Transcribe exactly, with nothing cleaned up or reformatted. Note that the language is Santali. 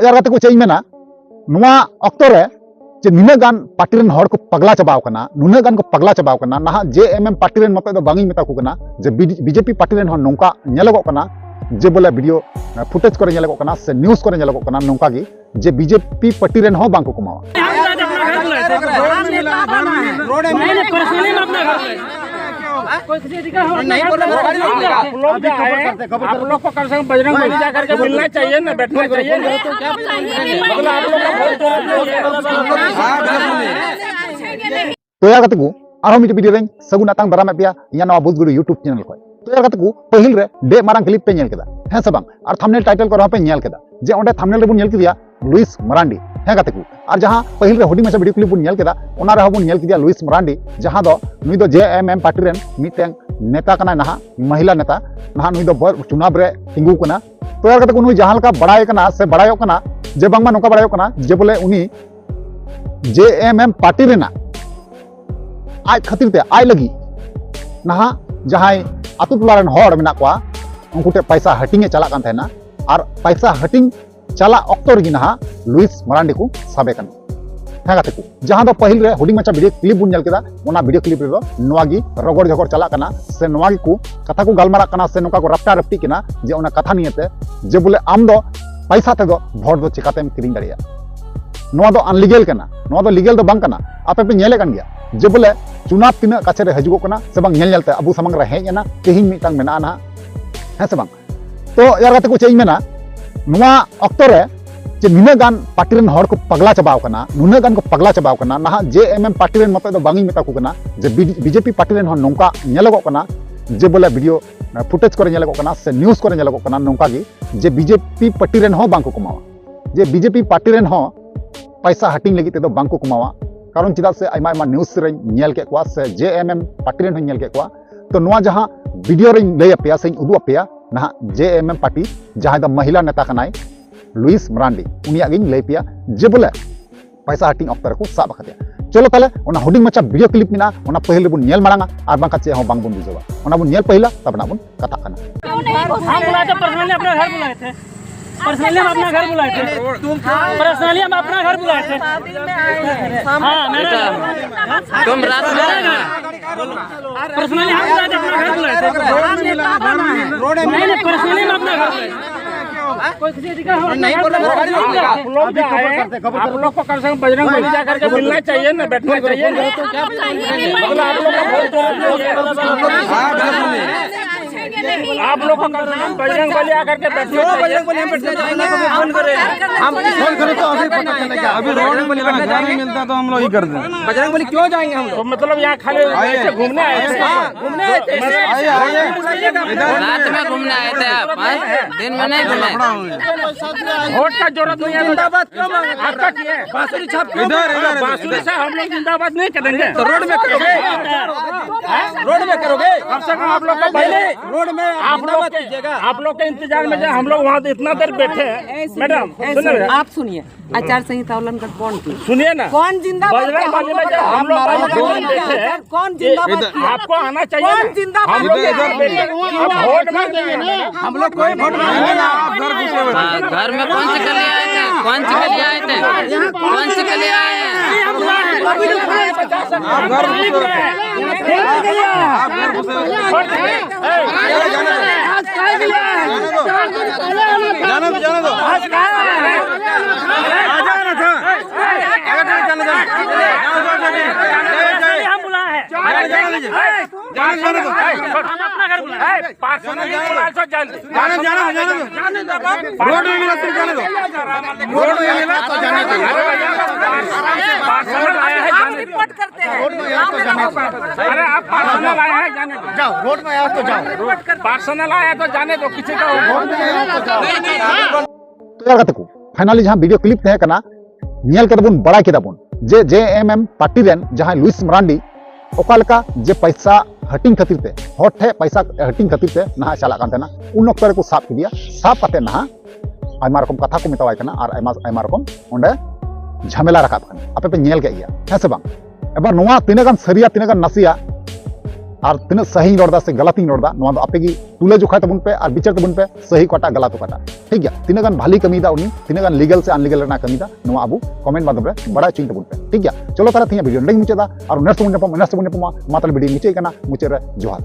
ᱛᱮᱭᱟᱨ ᱠᱟᱛᱮ ᱠᱚ ᱪᱮᱫ ᱤᱧ ᱢᱮᱱᱟ, ᱱᱚᱣᱟ ᱚᱠᱛᱚ ᱨᱮ ᱡᱮ ᱱᱤᱱᱟᱹᱜ ᱜᱟᱱ ᱯᱟᱨᱴᱤ ᱨᱮᱱ ᱦᱚᱲ ᱠᱚ ᱯᱟᱜᱽᱞᱟ ᱪᱟᱵᱟᱣ ᱠᱟᱱᱟ, ᱱᱩᱱᱟᱹᱜ ᱜᱟᱱ ᱠᱚ ᱯᱟᱜᱽᱞᱟ ᱪᱟᱵᱟᱣ ᱠᱟᱱᱟ, ᱱᱟᱦᱟᱜ ᱡᱮ ᱮᱢ ᱮᱢ ᱯᱟᱨᱴᱤ ᱨᱮᱱ ᱢᱚᱛᱚᱡ ᱫᱚ ᱵᱟᱝ ᱤᱧ ᱢᱮᱛᱟ ᱠᱚ ᱠᱟᱱᱟ, ᱡᱮ ᱵᱤ-, ᱵᱤᱡᱮᱯᱤ ᱯᱟᱨᱴᱤ ᱨᱮᱱ ᱦᱚᱸ ᱱᱚᱝᱠᱟ ᱧᱮᱞᱚᱜᱚᱜ ᱠᱟᱱᱟ ᱡᱮ ᱵᱚᱞᱮ ᱵᱷᱤᱰᱤᱭᱳ ᱯᱷᱩᱴᱮᱡᱽ ᱠᱚᱨᱮ ᱧᱮᱞᱚᱜᱚᱜ ᱠᱟᱱᱟ ᱥᱮ ᱱᱤᱭᱩᱡᱽ ᱠᱚᱨᱮ ᱧᱮᱞᱚᱜᱚᱜ ᱠᱟᱱᱟ ᱱᱚᱝᱠᱟ ᱜᱮ ᱡᱮ ᱵᱤᱡᱮᱯᱤ ᱯᱟᱨᱴᱤ ᱨᱮᱱ ᱦᱚᱸ ᱵᱟᱝ ᱠᱚ ᱠᱚᱢᱟᱣᱟ᱾ नहीं, नहीं, पर्सनली मैं अपना घर में। कोई किसी का हो नहीं, बोल रहा है। आप लोग को कम से कम बजरंग बली जा करके मिलना चाहिए ना, बैठना चाहिए ना। मतलब आप लोग का बहुत जरूरत है। ᱛᱚᱭᱟᱨ ᱠᱟᱛᱮ ᱠᱚ ᱟᱨᱦᱚᱸ ᱢᱤᱫᱴᱮᱱ ᱵᱷᱤᱰᱤᱭᱳ ᱨᱮᱧ ᱥᱟᱹᱜᱩᱱ ᱟᱛᱟᱝ ᱫᱟᱨᱟᱢᱮᱫ ᱯᱮᱭᱟ ᱤᱧᱟᱹᱜ ᱱᱚᱣᱟ ᱵᱩᱡᱽᱜᱩᱰᱩ YouTube ᱪᱮᱱᱮᱞ ᱠᱷᱚᱱ᱾ ᱛᱚᱭᱟᱨ ᱠᱟᱛᱮ ᱠᱚ ᱯᱟᱹᱦᱤᱞ ᱨᱮ ᱰᱮ ᱢᱟᱨᱟᱝ ᱠᱞᱤᱯ ᱯᱮ ᱧᱮᱞ ᱠᱮᱫᱟ, ᱦᱮᱸ ᱥᱮ ᱵᱟᱝ? ᱟᱨ ᱛᱷᱟᱢᱵᱱᱮᱞ ᱴᱟᱭᱴᱮᱞ ᱠᱚᱨᱮ ᱦᱚᱸ ᱯᱮ ᱧᱮᱞ ᱠᱮᱫᱟ ᱡᱮ ᱚᱸᱰᱮ ᱛᱷᱟᱢᱵᱱᱮᱞ ᱨᱮᱵᱚᱱ ᱧᱮᱞ ᱠᱮᱫᱮᱭᱟ ᱞᱩᱭᱤᱥ ᱢᱟᱨᱟᱱᱰᱤ, ᱦᱮᱸ ᱜᱟᱛᱮ ᱠᱚ᱾ ᱟᱨ ᱡᱟᱦᱟᱸ ᱯᱟᱹᱦᱤᱞ ᱨᱮ ᱦᱩᱰᱤᱧ ᱢᱟᱪᱷᱟ ᱵᱷᱤᱰᱤᱭᱳ ᱠᱞᱤᱯ ᱵᱚᱱ ᱧᱮᱞ ᱠᱮᱫᱟ, ᱚᱱᱟ ᱨᱮᱦᱚᱸ ᱵᱚᱱ ᱧᱮᱞ ᱠᱮᱫᱮᱭᱟ ᱞᱩᱭᱤᱥ ᱢᱟᱨᱟᱱᱰᱤ, ᱡᱟᱦᱟᱸ ᱫᱚ ᱱᱩᱭ ᱫᱚ ᱡᱮ ᱮᱢ ᱮᱢ ᱯᱟᱨᱴᱤ ᱨᱮᱱ ᱢᱤᱫᱴᱮᱱ ᱱᱮᱛᱟ ᱠᱟᱱᱟᱭ, ᱱᱟᱦᱟᱜ ᱢᱚᱦᱤᱞᱟ ᱱᱮᱛᱟ, ᱱᱟᱦᱟᱜ ᱱᱩᱭ ᱫᱚ ᱵᱚᱨ ᱪᱩᱱᱟᱵ ᱨᱮ ᱛᱤᱸᱜᱩ ᱠᱟᱱᱟ᱾ ᱛᱚᱭᱟᱨ ᱠᱟᱛᱮ ᱠᱚ ᱱᱩᱭ ᱡᱟᱦᱟᱸ ᱞᱮᱠᱟ ᱵᱟᱲᱟᱭ ᱠᱟᱱᱟ ᱥᱮ ᱵᱟᱲᱟᱭᱚᱜ ᱠᱟᱱᱟ ᱡᱮ ᱵᱟᱝᱢᱟ ᱱᱚᱝᱠᱟ ᱵᱟᱲᱟᱭᱚᱜ ᱠᱟᱱᱟ ᱡᱮ ᱵᱚᱞᱮ ᱩᱱᱤ ᱡᱮ ᱮᱢ ᱮᱢ ᱯᱟᱨᱴᱤ ᱨᱮᱱᱟᱜ ᱟᱡ ᱠᱷᱟᱹᱛᱤᱨ ᱛᱮ ᱟᱡ ᱞᱟᱹᱜᱤᱫ ᱱᱟᱦᱟᱜ ᱡᱟᱦᱟᱸᱭ ᱟᱛᱳ ᱴᱚᱞᱟ ᱨᱮᱱ ᱦᱚᱲ ᱢᱮᱱᱟᱜ ᱠᱚᱣᱟ, ᱩᱱᱠᱩ ᱴᱷᱮᱱ ᱯᱟᱭᱥᱟ ᱦᱟᱹᱴᱤᱧ ᱮ ᱪᱟᱞᱟᱜ ᱠᱟᱱ ᱛᱟᱦᱮᱱᱟ᱾ ᱟᱨ ᱯᱟᱭᱥᱟ ᱦᱟᱹᱴᱤᱧ ᱪᱟᱞᱟᱜ ᱚᱠᱛᱚ ᱨᱮᱜᱮ ᱱᱟᱦᱟᱜ ᱞᱩᱭᱤᱥ ᱢᱟᱨᱟᱱᱰᱤ ᱠᱚ ᱥᱟᱵᱮ ᱠᱟᱱᱟ᱾ ᱦᱮᱸ ᱜᱟᱛᱮ ᱠᱚ, ᱡᱟᱦᱟᱸ ᱫᱚ ᱯᱟᱹᱦᱤᱞ ᱨᱮ ᱦᱩᱰᱤᱧ ᱢᱟᱪᱷᱟ ᱵᱷᱤᱰᱤᱭᱳ ᱠᱞᱤᱯ ᱵᱚᱱ ᱧᱮᱞ ᱠᱮᱫᱟ, ᱚᱱᱟ ᱵᱷᱤᱰᱤᱭᱳ ᱠᱞᱤᱯ ᱨᱮᱫᱚ ᱱᱚᱣᱟ ᱜᱮ ᱨᱚᱜᱚᱲ ᱡᱷᱚᱜᱚᱲ ᱪᱟᱞᱟᱜ ᱠᱟᱱᱟ ᱥᱮ ᱱᱚᱣᱟ ᱜᱮᱠᱚ ᱠᱟᱛᱷᱟ ᱠᱚ ᱜᱟᱞᱢᱟᱨᱟᱜ ᱠᱟᱱᱟ ᱥᱮ ᱱᱚᱝᱠᱟ ᱠᱚ ᱨᱟᱯᱴᱟ ᱨᱟᱯᱴᱤᱜ ᱠᱟᱱᱟ ᱡᱮ ᱚᱱᱟ ᱠᱟᱛᱷᱟ ᱱᱤᱭᱮᱛᱮ ᱡᱮ ᱵᱚᱞᱮ ᱟᱢ ᱫᱚ ᱯᱟᱭᱥᱟ ᱛᱮᱫᱚ ᱵᱷᱳᱴ ᱫᱚ ᱪᱮᱠᱟᱛᱮᱢ ᱠᱤᱨᱤᱧ ᱫᱟᱲᱮᱭᱟᱜᱼᱟ? ᱱᱚᱣᱟ ᱫᱚ ᱟᱱᱞᱤᱜᱮᱞ ᱠᱟᱱᱟ, ᱱᱚᱣᱟ ᱫᱚ ᱞᱤᱜᱮᱞ ᱫᱚ ᱵᱟᱝ ᱠᱟᱱᱟ᱾ ᱟᱯᱮ ᱯᱮ ᱧᱮᱞᱮᱫ ᱠᱟᱱ ᱜᱮᱭᱟ ᱡᱮ ᱵᱚᱞᱮ ᱪᱩᱱᱟᱵ ᱛᱤᱱᱟᱹᱜ ᱠᱟᱪᱷᱮ ᱨᱮ ᱦᱤᱡᱩᱜᱚᱜ ᱠᱟᱱᱟ ᱥᱮ ᱵᱟᱝ, ᱧᱮᱞ ᱧᱮᱞᱛᱮ ᱟᱵᱚ ᱥᱟᱢᱟᱝ ᱨᱮ ᱦᱮᱡ ᱮᱱᱟ, ᱛᱮᱦᱮᱧ ᱢᱤᱫᱴᱟᱝ ᱢᱮᱱᱟᱜᱼᱟ ᱱᱟᱦᱟᱜ, ᱦᱮᱸ ᱥᱮ ᱵᱟᱝ? ᱛᱚ ᱭᱟᱨ ᱜᱟᱛᱮ ᱠᱚ, ᱪᱮᱫ ᱤᱧ ᱢᱮᱱᱟ, ᱱᱚᱣᱟ ᱚᱠᱛᱚ ᱨᱮ ᱡᱮ ᱱᱤᱱᱟᱹᱜ ᱜᱟᱱ ᱯᱟᱨᱴᱤ ᱨᱮᱱ ᱦᱚᱲ ᱠᱚ ᱯᱟᱜᱽᱞᱟ ᱪᱟᱵᱟᱣ ᱠᱟᱱᱟ, ᱱᱩᱱᱟᱹᱜ ᱜᱟᱱ ᱠᱚ ᱯᱟᱜᱽᱞᱟ ᱪᱟᱵᱟᱣ ᱠᱟᱱᱟ, ᱱᱟᱦᱟᱜ ᱡᱮ ᱮᱢ ᱮᱢ ᱯᱟᱨᱴᱤ ᱨᱮᱱ ᱢᱚᱛᱚᱡ ᱫᱚ ᱵᱟᱝ ᱤᱧ ᱢᱮᱛᱟ ᱠᱚ ᱠᱟᱱᱟ, ᱡᱮ ᱵᱤ-, ᱵᱤᱡᱮᱯᱤ ᱯᱟᱨᱴᱤ ᱨᱮᱱ ᱦᱚᱸ ᱱᱚᱝᱠᱟ ᱧᱮᱞᱚᱜᱚᱜ ᱠᱟᱱᱟ ᱡᱮ ᱵᱚᱞᱮ ᱵᱷᱤᱰᱤᱭᱳ ᱯᱷᱩᱴᱮᱡᱽ ᱠᱚᱨᱮ ᱧᱮᱞᱚᱜᱚᱜ ᱠᱟᱱᱟ ᱥᱮ ᱱᱤᱭᱩᱡᱽ ᱠᱚᱨᱮ ᱧᱮᱞᱚᱜᱚᱜ ᱠᱟᱱᱟ ᱱᱚᱝᱠᱟ ᱜᱮ ᱡᱮ ᱵᱤᱡᱮᱯᱤ ᱯᱟᱨᱴᱤ ᱨᱮᱱ ᱦᱚᱸ ᱵᱟᱝ ᱠᱚ ᱠᱚᱢᱟᱣᱟ, ᱡᱮ ᱵᱤᱡᱮᱯᱤ ᱯᱟᱨᱴᱤ ᱨᱮᱱ ᱦᱚᱸ ᱯᱟᱭᱥᱟ ᱦᱟᱹᱴᱤᱧ ᱞᱟᱹᱜᱤᱫ ᱛᱮᱫᱚ ᱵᱟᱝ ᱠᱚ ᱠᱚᱢᱟᱣᱟ᱾ ᱠᱟᱨᱚᱱ ᱪᱮᱫᱟᱜ ᱥᱮ ᱟᱭᱢᱟ ᱟᱭᱢᱟ ᱱᱤᱭᱩᱡᱽ ᱨᱮᱧ ᱧᱮᱞ ᱠᱮᱫ ᱠᱚᱣᱟ ᱥᱮ ᱡᱮ ᱮᱢ ᱮᱢ ᱯᱟᱨᱴᱤ ᱨᱮᱱ ᱦᱚᱸᱧ ᱧᱮᱞ ᱠᱮᱫ ᱠᱚᱣᱟ᱾ ᱛᱚ ᱱᱚᱣᱟ ᱡᱟᱦᱟᱸ ᱵᱷᱤᱰᱤᱭᱳ ᱨᱮᱧ ᱞᱟᱹᱭ ᱟᱯᱮᱭᱟ ᱥᱮᱧ ᱩᱫᱩᱜ ᱟᱯᱮᱭᱟ ᱱᱟᱦᱟᱜ ᱡᱮ ᱮᱢ ᱮᱢ ᱯᱟᱨᱴᱤ, ᱡᱟᱦᱟᱸᱭ ᱫᱚ ᱢᱚᱦᱤᱞᱟ ᱱᱮᱛᱟ ᱠᱟᱱᱟᱭ ᱞᱩᱭᱤᱥ ᱢᱟᱨᱟᱱᱰᱤ, ᱩᱱᱤᱭᱟᱜ ᱜᱤᱧ ᱞᱟᱹᱭ ᱯᱮᱭᱟ ᱡᱮ ᱵᱚᱞᱮ ᱯᱟᱭᱥᱟ ᱦᱟᱹᱴᱤᱧ ᱚᱠᱛᱚ ᱨᱮᱠᱚ ᱥᱟᱵ ᱟᱠᱟᱫᱮᱭᱟ᱾ ᱪᱚᱞᱚ ᱛᱟᱦᱞᱮ ᱚᱱᱟ ᱦᱩᱰᱤᱧ ᱢᱟᱪᱷᱟ ᱵᱷᱤᱰᱤᱭᱳ ᱠᱞᱤᱯ ᱢᱮᱱᱟᱜᱼᱟ, ᱚᱱᱟ ᱯᱟᱹᱦᱤᱞ ᱨᱮᱵᱚᱱ ᱧᱮᱞ ᱢᱟᱲᱟᱝᱟ, ᱟᱨ ᱵᱟᱝᱠᱷᱟᱱ ᱪᱮᱫ ᱦᱚᱸ ᱵᱟᱝᱵᱚᱱ ᱵᱩᱡᱷᱟᱹᱣᱟ᱾ ᱚᱱᱟ ᱵᱚᱱ ᱧᱮᱞ ᱯᱟᱹᱦᱤᱞᱟ, ᱛᱟᱨᱯᱚᱨ ᱱᱟᱜ ᱵᱚᱱ ᱠᱟᱛᱷᱟᱜ ᱠᱟᱱᱟ᱾ हम बुलाए थे, पर्सनली अपने घर बुलाए थे। पर्सनली हम अपना घर बुलाए थे। पर्सनली हम अपना घर बुलाए थे। हाँ, मेरा घर। तुम रात में आए ना? पर्सनली हम बुलाए थे, अपना घर बुलाए थे। नहीं, नहीं, पर्सनली हम अपना घर बुलाए थे। कोई किसी अधिकार हम अपना घर बुलाए थे। आप लोग को कम से कम बजरंग बली जा करके मिलना चाहिए ना, बैठना चाहिए ना। मतलब आप लोग का बहुत आप लोग को कम से कम बजरंग बली आकर के बैठना चाहिए। बजरंग बली हम बैठना चाहिए। हम फोन करो तो अभी पता चलेगा। अभी रोड में मिलता, गाड़ी मिलता तो हम लोग ही कर दें। बजरंग बली क्यों जाएंगे हम लोग? तो मतलब यहाँ खाली ऐसे घूमने आए थे? हाँ, घूमने आए थे। आइए, आइए। रात में घूमने आए थे आप, हैं? दिन में नहीं घूमे। वोट का जरूरत नहीं है। जिंदाबाद क्यों मांग रहे हैं? आपका क्या है? बांसुरी छाप क्यों इधर, मांग रहे हैं? इधर, बांसुरी इधर। से हम लोग जिंदाबाद नहीं करेंगे। तो रोड में करोगे? रोड में करोगे? कम से कम आप लोग का पहले नहीं, रोड में आप आप लोग जिंदाबाद के, कीजिएगा। आप लोग के इंतजार में जो हम लोग वहाँ इतना देर बैठे हैं, ऐसे मैडम, नहीं, ऐसे सुन रहे नहीं। हैं? आप सुनिए, आचार संहिता उल्लंघन कौन की? सुनिए ना, कौन जिंदाबाद बजरंग किया? बली में जो हम लोग हम लोग कौन बैठे हैं, कौन जिंदाबाद इधर। किया? आपको आना चाहिए कौन ना। जिंदाबाद हम लोग किया? इधर बैठे हैं, आप वोट मांग रहे हैं। हम लोग कोई वोट नहीं मांगे। आप घर घुसे हुए हैं। हाँ, घर में कौन से के लिए आए थे? कौन से के लिए आए थे? कौन से के लिए आए हैं? आप घर घुसे हुए हैं। आप घर घुसे हुए हैं। जाने दो, जाने दो। आ जाना था। अरे, जाने दो। हम बुलाए हैं। जाने दो, जाने दीजिए। जाने दो, जाने दो। हम अपना घर बुलाए हैं। पर्सनल नहीं बुलाए तो जान दो। जाने, जाने दो, जाने दो। रोड में मिला तो जाने दो। रोड में मिला तो जाने दो। पर्सनल आया है, जाने दो। रिपोर्ट करते हैं। अरे आप पर्सनल आया है, जाने दो। जाओ, रोड में आया तो जाओ। पर्सनल आया तो जाने दो, किसी का। ᱛᱚ ᱜᱟᱛᱮ ᱠᱚ, finally ᱡᱟᱦᱟᱸ video clip ᱛᱟᱦᱮᱸ ᱠᱟᱱᱟ, ᱧᱮᱞ ᱠᱮᱫᱟ ᱵᱚᱱ, ᱵᱟᱲᱟᱭ ᱠᱮᱫᱟ ᱵᱚᱱ ᱡᱮ JMM party ᱨᱮᱱ ᱡᱟᱦᱟᱸᱭ ᱞᱩᱭᱤᱥ ᱢᱟᱨᱟᱱᱰᱤ ᱚᱠᱟ ᱞᱮᱠᱟ ᱡᱮ ᱯᱚᱭᱥᱟ ᱦᱟᱹᱴᱤᱧ ᱠᱷᱟᱹᱛᱤᱨ ᱛᱮ, ᱦᱚᱲ ᱴᱷᱮᱱ ᱯᱚᱭᱥᱟ ᱦᱟᱹᱴᱤᱧ ᱠᱷᱟᱹᱛᱤᱨ ᱛᱮ ᱱᱟᱦᱟᱜ ᱪᱟᱞᱟᱜ ᱠᱟᱱ ᱛᱟᱦᱮᱱᱟ, ᱩᱱ ᱚᱠᱛᱚ ᱨᱮᱠᱚ ᱥᱟᱵ ᱠᱮᱫᱮᱭᱟ᱾ ᱥᱟᱵ ᱠᱟᱛᱮ ᱱᱟᱦᱟᱜ ᱟᱭᱢᱟ ᱨᱚᱠᱚᱢ ᱠᱟᱛᱷᱟ ᱠᱚ ᱢᱮᱛᱟᱣᱟᱭ ᱠᱟᱱᱟ ᱟᱨ ᱟᱭᱢᱟ, ᱟᱭᱢᱟ ᱨᱚᱠᱚᱢ ᱚᱸᱰᱮ ᱡᱷᱟᱢᱮᱞᱟ ᱨᱟᱠᱟᱵ ᱠᱟᱱᱟ᱾ ᱟᱯᱮ ᱯᱮ ᱧᱮᱞ ᱠᱮᱫ ᱜᱮᱭᱟ, ᱦᱮᱸ ᱥᱮ ᱵᱟᱝ? ᱮᱵᱟᱨ ᱱᱚᱣᱟ ᱛᱤᱱᱟᱹᱜ ᱜᱟᱱ ᱥᱟᱹᱨᱤᱭᱟ, ᱛᱤᱱᱟᱹᱜ ᱜᱟᱱ ᱱᱟᱥᱮᱭᱟ, ᱟᱨ ᱛᱤᱱᱟᱹᱜ ᱥᱟᱹᱦᱤᱧ ᱨᱚᱲ ᱫᱟ ᱥᱮ ᱜᱟᱞᱟᱛᱤᱧ ᱨᱚᱲ ᱫᱟ, ᱱᱚᱣᱟ ᱫᱚ ᱟᱯᱮ ᱜᱮ ᱛᱩᱞᱟᱹ ᱡᱚᱠᱷᱟ ᱛᱟᱵᱚᱱ ᱯᱮ ᱟᱨ ᱵᱤᱪᱟᱹᱨ ᱛᱟᱵᱚᱱ ᱯᱮ, ᱥᱟᱹᱦᱤ ᱚᱠᱟᱴᱟᱜ, ᱜᱟᱞᱟᱛ ᱚᱠᱟᱴᱟᱜ᱾ ᱴᱷᱤᱠ ᱜᱮᱭᱟ, ᱛᱤᱱᱟᱹᱜ ᱜᱟᱱ ᱵᱷᱟᱞᱤ ᱠᱟᱹᱢᱤᱭᱮᱫᱟ ᱩᱱᱤ, ᱛᱤᱱᱟᱹᱜ ᱜᱟᱱ ᱞᱤᱜᱟᱞ ᱥᱮ ᱟᱱᱞᱤᱜᱟᱞ ᱨᱮᱱᱟᱜ ᱠᱟᱹᱢᱤᱭᱮᱫᱟ, ᱱᱚᱣᱟ ᱟᱵᱚ ᱠᱚᱢᱮᱱᱴ ᱢᱟᱫᱽᱫᱷᱚᱢ ᱨᱮ ᱵᱟᱲᱟᱭ ᱦᱚᱪᱚᱧ ᱛᱟᱵᱚᱱ ᱯᱮ᱾ ᱴᱷᱤᱠ ᱜᱮᱭᱟ, ᱪᱚᱞᱚ ᱛᱟᱦᱞᱮ ᱛᱮᱦᱮᱧᱟᱜ ᱵᱷᱤᱰᱤᱭᱳ ᱱᱚᱸᱰᱮᱧ ᱢᱩᱪᱟᱹᱫᱟ, ᱟᱨ next ᱵᱚᱱ ᱧᱟᱯᱟᱢᱟ, next ᱵᱚᱱ ᱧᱟᱯᱟᱢᱟ᱾ ᱢᱟ ᱛᱟᱦᱞᱮ ᱵᱷᱤᱰᱤᱭᱳ ᱢᱩᱪᱟᱹᱫ ᱠᱟᱱᱟ, ᱢᱩᱪᱟᱹᱫ ᱨᱮ ᱡᱚᱦᱟᱨ᱾